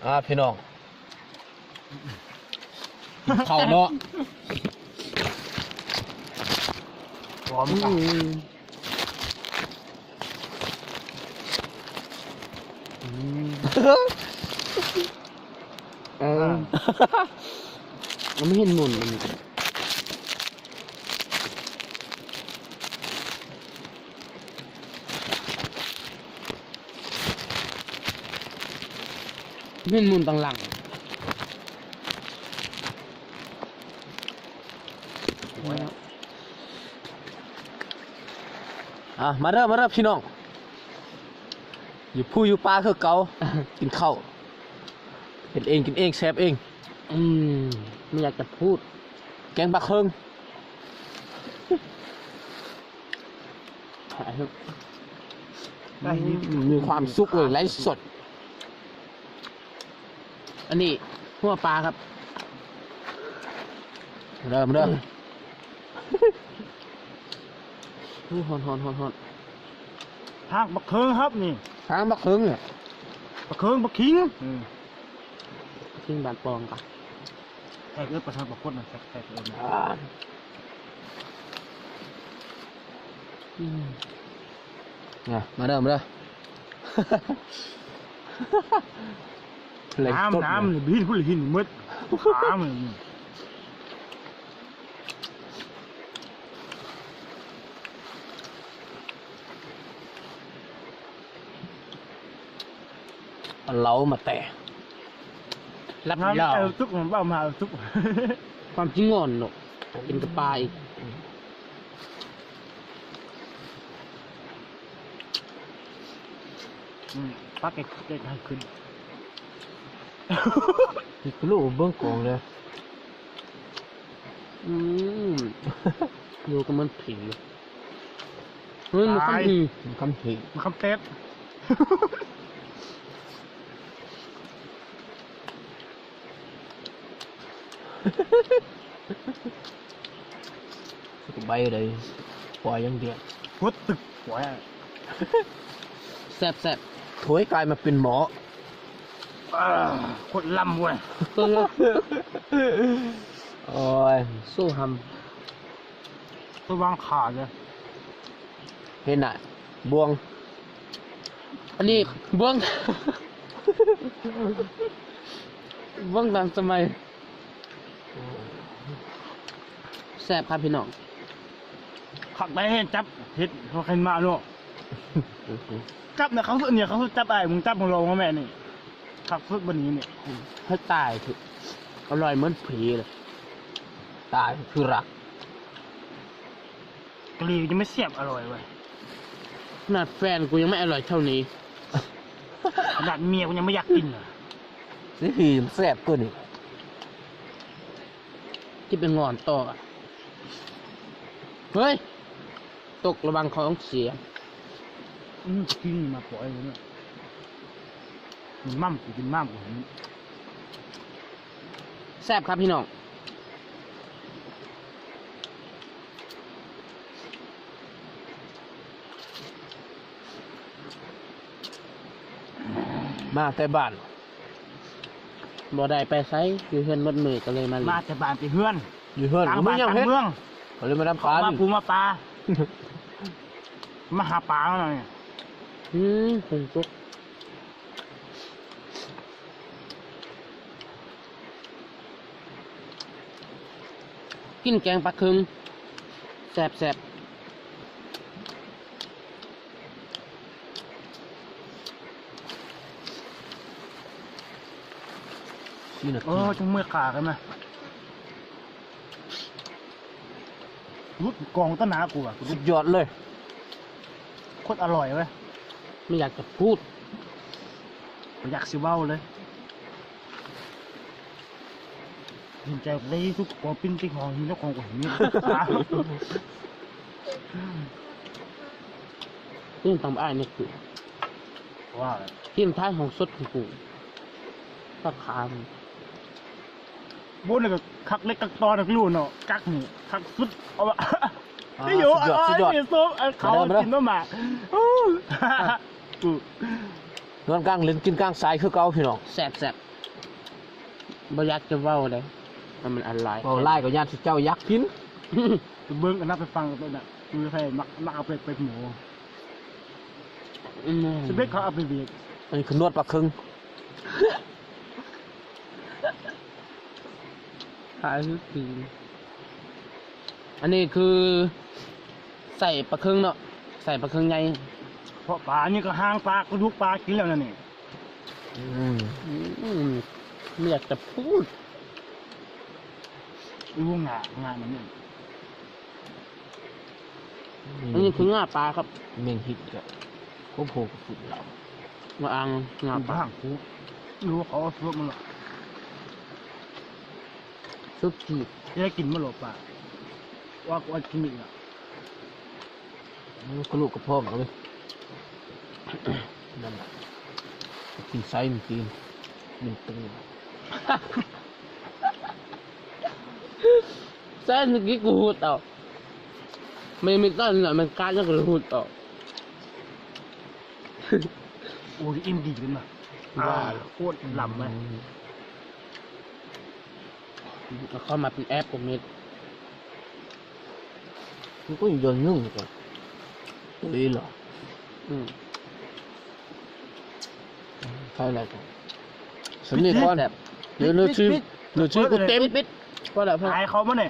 ອ່າ ພີ່ນ້ອງ ເຂົ້າເນາະ ຫອມ ອືມ ອືມ ເອີ ອ່າ ມັນເຫັນໝຸ່ນ ເຫັນໝຸ່ນຕັ້ງຫຼັງ. ອ່າ ມາເດີ ມາເດີ ພີ່ນ້ອງ ຢູ່ພູຢູ່ປ່າຄືເກົ່າ ກິນເຂົ້າ ເຮັດເອງ ກິນເອງ ແຊບເອງ. ອືມ ບໍ່ຢາກຈະພູດ ແກງປາເຄິງ ມີຄວາມສຸກເລີຍ ໄລສົດ. ອັນນີ້ຫົວປາຄັບ ເລີ່ມເດີ. ໂອ້ ຮ້ອນໆໆໆ ທາງບັກເຄີງຄັບນີ້ ທາງບັກເຄີງນີ້ ບັກເຄີງ ບັກຄິງ ອືມ ບັກຄິງບ້ານປອງກະ ແຂກເອີ້ນປະຊາປາກົດນະ ແຂກເອີ້ນ ອ່າ ອືມ ອ່ະ ມາເດີ ມາເດີ ນ້ຳ ນ້ຳນີ້ ບິນພຸ້ນ ຫີນໝົດ ຂາມັນ ເຫຼົ້າມາແຕ່ ລັບ ນ້ຳ ເຫຼົ້າ ເອົາທຸກ ເວົ້າມາເອົາທຸກ ຄວາມຈິງງອນເນາະ ກິນກັບປາອີກ. ອືມ ປາເກັດ ເກັດໃຫ້ຂຶ້ນ ອີກລູກເບິ່ງກອງເລີຍ. ອືມ ຢູ່ກັບມັນຜີ ເຮີ້ຍ ມັນຄຳຜີ ມັນຄຳຜີ ມັນຄຳເຕັດ. ສະບາຍເລີຍ ປ່ອຍຢ່າງດຽວ ກົດຕຶກ ປ່ອຍ ແຊບໆ ຖ້ວຍກາຍມາເປັນໝໍ້ ອ່າ ໂຄດລຳເວີຍ ໂອ້ຍ ສູ້ຫຳ. ລະວັງຂາເດີ ເຫັນນະ ບ່ວງ ອັນນີ້ບ່ວງ ບ່ວງທັນສະໄໝ ແຊບຄັບພີ່ນ້ອງ ຄັກໄດ໋ ຈັບເຫັດເຂົາຂຶ້ນມາເນາະ ຈັບນະ ເຂົາສຸດນີ້ ເຂົາສຸດ ຈັບອ້າຍ ມຶງຈັບ ມຶງລອງມາແມ່ນີ້ ຄັກສຸດບັດນີ້ນີ້ ໃຫ້ຕາຍເຖາະ ອະລ່ອຍເໝືອນຜີເລີຍ ຕາຍຄືລັກ. ກະຫຼີຍັງບໍ່ແຊບອະລ່ອຍເວີຍ ຂະໜາດແຟນກູຍັງບໍ່ອະລ່ອຍເທົ່ານີ້ ຂະໜາດເມຍກູຍັງບໍ່ຢາກກິນເລີຍ ຊິຜີມັນແຊບກວ່ານີ້ ກິນໄປງອນຕໍ່ ເຮີ້ຍ ຕົກລະວັງຂອງເສຍ ອືມ ກິນມາປ່ອຍເລີຍ ມັນໝ້ຳ ກິນໝ້ຳ ແຊບຄັບພີ່ນ້ອງ ມາແຕ່ບ້ານ ບໍ່ໄດ້ໄປໃສ ຢູ່ເຮືອນໝົດມື້ ກະເລີຍມາຫຼິ້ນ ມາແຕ່ບ້ານໄປເຮືອນ ຢູ່ເຮືອນ ບໍ່ມີຫຍັງເຮັດ ກະເລີຍມານຳປາ ມາປູມາປາ ມາຫາປາເນາະນີ້ ອືມ ຝົນຕົກ. ກິນແກງປາເຄິງ ແຊບໆ ສີ່ນາທີ ເອີ ຈັ່ງເມື່ອຍຂາກັນນະ. ຫຼຸດກອງຕໍ່ໜ້າກູອະ ສຸດຍອດເລີຍ ໂຄດອະລ່ອຍເວີຍ ບໍ່ຢາກຈະພູດ ບໍ່ຢາກຊິເວົ້າເລີຍ ເຫັນໃຈໄດ້ທຸກກອງປິ່ນຕິກຂອງເຈົ້າຂອງກວ່ານີ້ ຕື່ມຕຳອ້າຍນີ້ຄື ວ່າ ທີມທ້າຍຂອງສົດຂອງກູ ປາຂາມ. ໂອ້ ນີ້ກະຄັກເລັກຄັກຕອນຄັກຫຼູເນາະ ກັກນີ້ຄັກສຸດ ເອົາວະ ອ່າ ສຸດຍອດ ສຸດຍອດ ນີ້ໂຊ ເອົາເຂົ້າກິນມາ ມາເດີ ມາເດີ ນວນກາງເຫຼັ້ນກິນກາງຊາຍຄືເກົ່າພີ່ນ້ອງ ແຊບໆ. ບໍ່ຢາກຈະເວົ້າເດ້ ມັນອັນຕະລາຍ ເວົ້າຫຼາຍກໍຢ້ານເຈົ້າຢາກກິນ. ໄປເບິ່ງກັນນະ ໄປຟັງກັນໂລດນະ. ຄືໃຜມັກ ມັກເອົາເປັດ ເປັດໝູ. ອືມ ສະເປັກເຂົາເອົາໄປເວກ. ອັນນີ້ຄືໜວດປາເຄິ່ງ. ຂາຍຄືປີ. ອັນນີ້ຄືໃສ່ປາເຄິ່ງເນາະ ໃສ່ປາເຄິ່ງໃຫຍ່. ເພາະປານີ້ກໍຫາງປາ ກະດູກປາກິນແລ້ວນະນີ້. ອືມ ອືມ ບໍ່ຢາກຈະພູດ. ອືມ ງາ ງາມັນນີ້. ອືມ ອັນນີ້ຄືງາປາຄັບ. ແມ່ນ ເຮັດກະໂອ້ໂຫ ກະສຸດລາວ ງາອ່າງ ງາປາ. ຫາງກູ ຫຼືວ່າເຂົາເອົາສູດມາລະ ສຸດກີດ. ໄດ້ກິນມາໂລດປາ ວ່າກະອອດກິນອີກລະ. ອືມ ກະລູກກະພອງເອົາເລີຍ. ນັ້ນລະ ກິນໄຊມັນຕີນ ມັນຕຶງ. ໄຊມັນກີດ ກູຫຸດເອົາ. ມັນມີຕອນນັ້ນ ມັນກາດແລ້ວກະຫຸດອອກ. ໂອ້ຍ ອີ່ມດີເລີຍນະ. ວ້າວ ໂຄດລຳເລີຍ. ອືມ ເອົາເຂົ້າມາເປັນແອບກໍມີ. ມັນກໍຢູ່ເດືອນໜຶ່ງກໍ ໂອ້ຍລະ. ອືມ ໃສ່ແລ້ວກໍ ສຳນີ້ກ່ອນ. ແຊບ. ເດີ ໜຶ່ງ ຊິມ ໜຶ່ງ ຊິມ ກູເຕັມ. ປິດ ພໍແລ້ວ ພໍແລ້ວ. ອາຍເຂົາມາແນ່.